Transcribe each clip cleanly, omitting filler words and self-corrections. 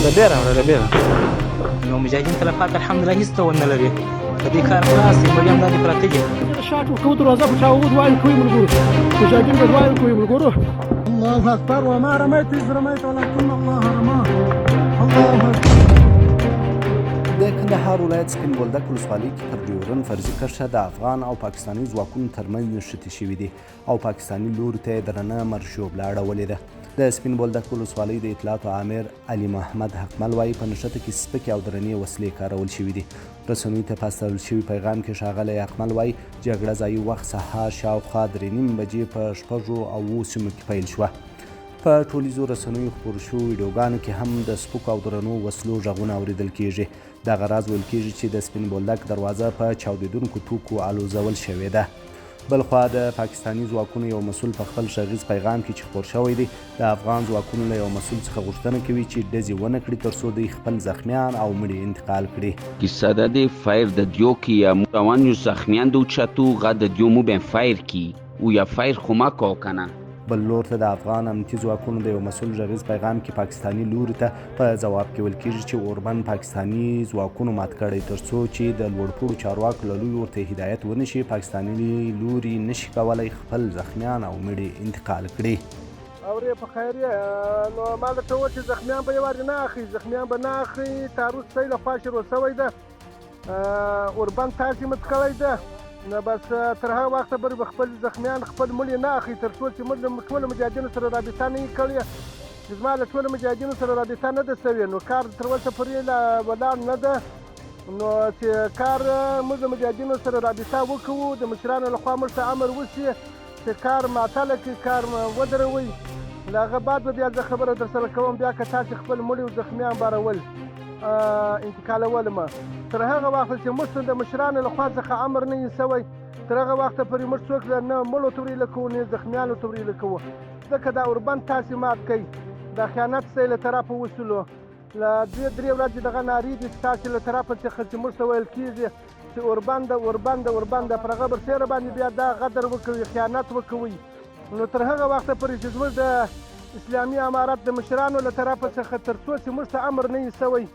ډبې راوړه، ډبې راوړه. نو مجاهدین تلفات الحمدلله هیڅ ته ونه لري. د دې کار خلاص دی، مړي هم داسې پراته دي. شاټ ورکوو، دروازه په چا وو دعا کوي ملګرو، مجاهدین به دعا کوي ملګرو. الله اکبر، وما رميت اذ رميت ولكن الله رمى. الله اکبر. د کندهار ولایت سپین بولدک ولسوالۍ کې پر ډیورن فرضي کرښه د افغان او پاکستاني ځواکونو ترمنځ نښتې شوې دي او پاکستاني لوري ته یې درنه مرګ ژوبله اړولې ده. د سپین بولدک ولسوالۍ د اطلاعاتو آمر علي محمد حقمل وايي، په نښته کې سپکې او درنې وسلې کارول شوې دي. رسنیو ته په استول شوي پیغام کې ښاغلی حقمل وايي، جګړه ځايي وخت سهار شاوخوا 3:30 بجې په شپږو او اوو سیمو کې پیل شوه. په ټولیزو رسنیو خپرو شوو ویډیوګانو کې هم د سپکو او درنو وسلو غږونه اورېدل کېږي. دغه راز ویل کېږي چې د سپین بولدک دروازه په چاودېدونکو توکو الوزول شوې ده. بلخوا د پاکستاني ځواکونو یو مسول په خپل غږیز پیغام کې چې خپور شوی دی، د افغان ځواکونو له یو مسول څخه غوښتنه کوي چې ډزې ونه کړي ترڅو دوی خپل زخمیان او مړي انتقال کړي. کیسه ده د فایر د دیو کی یا مو روان یو زخمیان د اوچتو غا د دیو مو بین فایر کی او یا فایر خو ما کو کنه. بل لور ته د افغان امنیتي ځواکونو د یو مسول غږیز پیغام کې پاکستاني لوري ته په ځواب کې ویل کیږي چې اوربند پاکستاني ځواکونو مات کړی، ترڅو چې د لوړپوړو چارواکو له لوري ورته هدایت ونشي، پاکستاني لوري نشي کولی خپل زخمیان او مړي انتقال کړي. اورې په خیر یې؟ نو ما درته وویل چې زخمیان به یو وارې نه اخلي، زخمیان به نه اخلي. تعرض سوی له خوا شروع شوی ده، اوربند تاسې مت کړی ده، نو بس تر هغه وخته پورې به خپل زخمیان، خپل مړي نه اخلي تر څو چې موږ له ټولو مجاهدینو سره رابطه نه وي کړې. چې زما له ټولو مجاهدینو سره رابطه نه ده شوې، نو کار تر اوسه پورې لا ولاړ نه ده. نو چې کار موږ له مجاهدینو سره رابطه وکړو، د مشرانو له خوا موږ ته امر وشي چې کار معطله کړئ، کار ودروئ، له هغه بعد به بیا زه خبره درسره کوم. بیا که تاسې خپل مړي او زخمیان بارول انتقالولم، تر هغه وخته چې موږ ته د مشرانو له خوا څخه امر نه وي شوی، تر هغه وخته پورې موږ څوک نه مړو ته وریله کوو، نه زخمیانو ته وریله کوو، ځکه دا اوربند تاسې مات کړئ، دا خیانت دی له طرفه وشولو. له دوې درې ورځې دغه نارې دي ستاسې له طرفه څخه چې موږ ته ویل کېږي چې اوربند ده، اوربند ده، اوربند ده، پر هغه برسېره باندې بیا دا غدر وکوي، خیانت وکوي. نو تر هغه وخته پورې چې زموږ د اسلامي امارت د مشرانو له طرفه څخه تر څو چې موږ ته امر نه وي شوی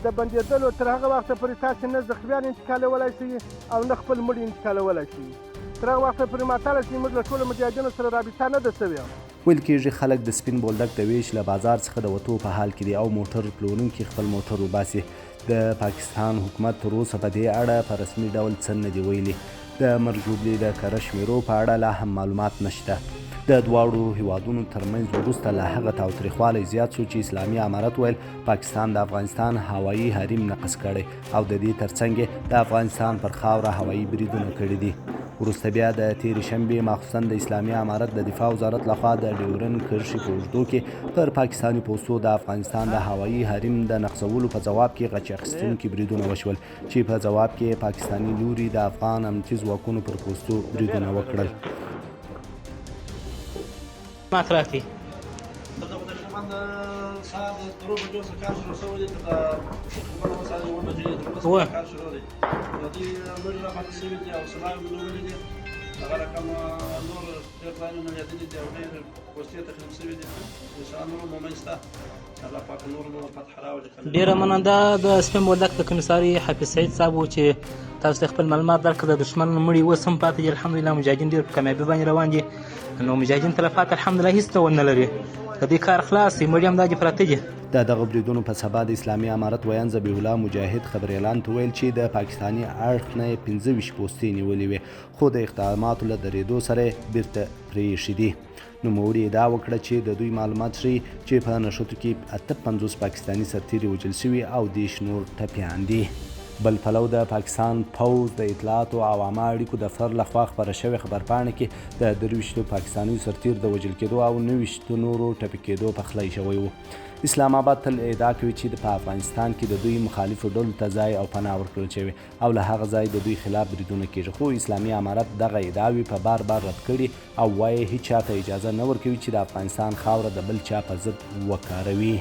د بندېدلو، تر هغه وخته پورې تاسې نه زخمیان انتقالولای شئ او نه خپل مړي انتقالولای شئ. تر هغه وخته پورې معطله شئ، موږ له ټولو مجاهدینو سره رابطه نه ده شوې. ویل کېږي خلک د سپین بولدک د وېش له بازار څخه د وتو په حال کې دي او موټر پلورونکي خپل موټر وباسي. د پاکستان حکومت تر اوسه په دې اړه په رسمي ډول څه نه دي ویلي. د مرګ ژوبلې د کره شمېرو په اړه لا هم معلومات نشته. د دواړو هېوادونو ترمنځ وروسته له هغه تاوتریخوالی زیات شو چې اسلامي امارت ویل پاکستان د افغانستان هوایي حریم نقض کړی او د دې ترڅنګ یې د افغانستان پر خاوره هوایي بریدونه کړي دي. وروسته بیا د تېرې شنبې ماخوستن د اسلامي امارت د دفاع وزارت لخوا د ډیورن کرښې په اوږدو کې پر پاکستاني پوستو د افغانستان د هوایي حریم د نقضولو په ځواب کې غچ اخیستونکي بریدونه وشول چې په ځواب کې یې پاکستاني لوري د افغان امنیتي ځواکونو پر پوستو بریدونه وکړل. مات راکړي. دلته خو تقریبا د سهار د درو بجو څخه کار شروع شوی دی، تر تقریبا اوس سهار 7 بجې تر اوسه کار شروع دی. نو دوی مړي را پاتې شوي دي او سلاوې مو نیولې دي، هغه رقم نور ډېر ځایونه لوېدلي دي او ډېر پوستې تخریب شوي دي. انشاءالله نور مو منځ ته الله پاک نور مو فتح راولي. ډېره مننه. دا د سپین بولدک د کمیساري حافظ سعید صاحب و چې تاسو ته خپل معلومات درکړل. د دښمن مړي اوس هم پاتې دي، الحمدلله مجاهدین ډېر په کامیابي باندې روان دي. نو مجاهدین تلفات الحمدلله هیڅ ته ونه لري، د دې کار خلاص دی، مړي هم دادې پراته دي. د دغو بریدونو په سبا د اسلامي امارت ویاند ذبیح الله مجاهد خبریالانو ته وویل چې د پاکستاني اړخ نه یې 25 پوستې نیولې وې، خو د اقداماتو له درېدو سره یې بیرته پرې ایښې دي. نوموړي ادعا وکړه چې د دوی معلومات ښيي چې په نښتو کې 58 پاکستاني سرتېري وژل شوي او 30 نور ټپیان دي. بل پلو د پاکستان پوځ د اطلاعاتو او عامه اړیکو دفتر له خوا خپره شوې خبرپاڼه کې د 23 پاکستانیو سرتېرو د وژل کېدو او 29 نورو ټپي کېدو پخلی شوی و. اسلام اباد تل ادعا کوي چې په افغانستان کې د دوی مخالفو ډلو ته ځای او پناه ورکړل شوې او له هغه ځای د دوی خلاف بریدونه کېږي، خو اسلامي امارت دغه ادعاوې په بار بار رد کړي او وایې هیچا ته اجازه نه ورکوي چې د افغانستان خاوره د بل چا په ضد وکاروي.